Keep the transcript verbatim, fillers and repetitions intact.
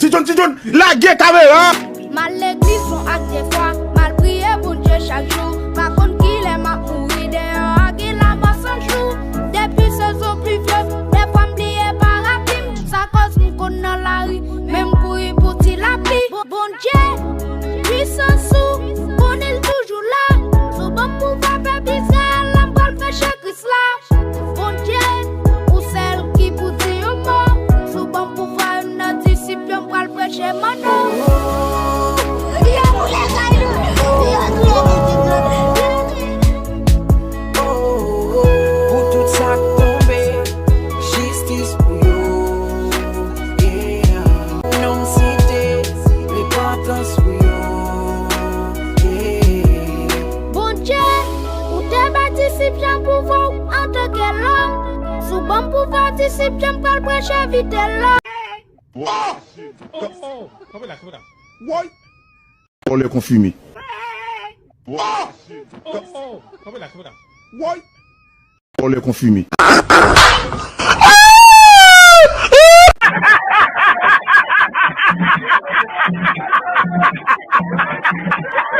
Ti John, Ti John, lage kamera! M al legliz yon ak de fwa, m al priye Bondye chak jou. Pa konn kilè m ap mouri deyò a, gen lanmò san jou. Depi sezon plivye, dèfwa m bliye parapli m. Sa kòz m konn nan lari, men m kouri pou ti lapli. Bon, Bondye, pwisans ou, konnen l toujou la. Si w ban m pouvwa pèp Izrayèl la, m pral preche Kris la. Bondye, ou sèl ki pou di yon mo. Si w ban m pouvwa youn nan disip yo, m pral preche manno. Yo boule kay nou. Yo boule pitit nou. Pou tout sa k tonbe, jistis pou yo. Yeah. Non m site, repantans pou yo. Yeah. Bondye, ou te bay disip Jan pouvwa w antanke lòm. Si w ban m pouvwa disip Jan, m pral preche evite lòm. Oh! Oh, oh, kanpe la, kanpe la. Woy! Vòlè konfime. Oh! Oh, oh, kanpe la, kanpe la. Woy! Vòlè konfime.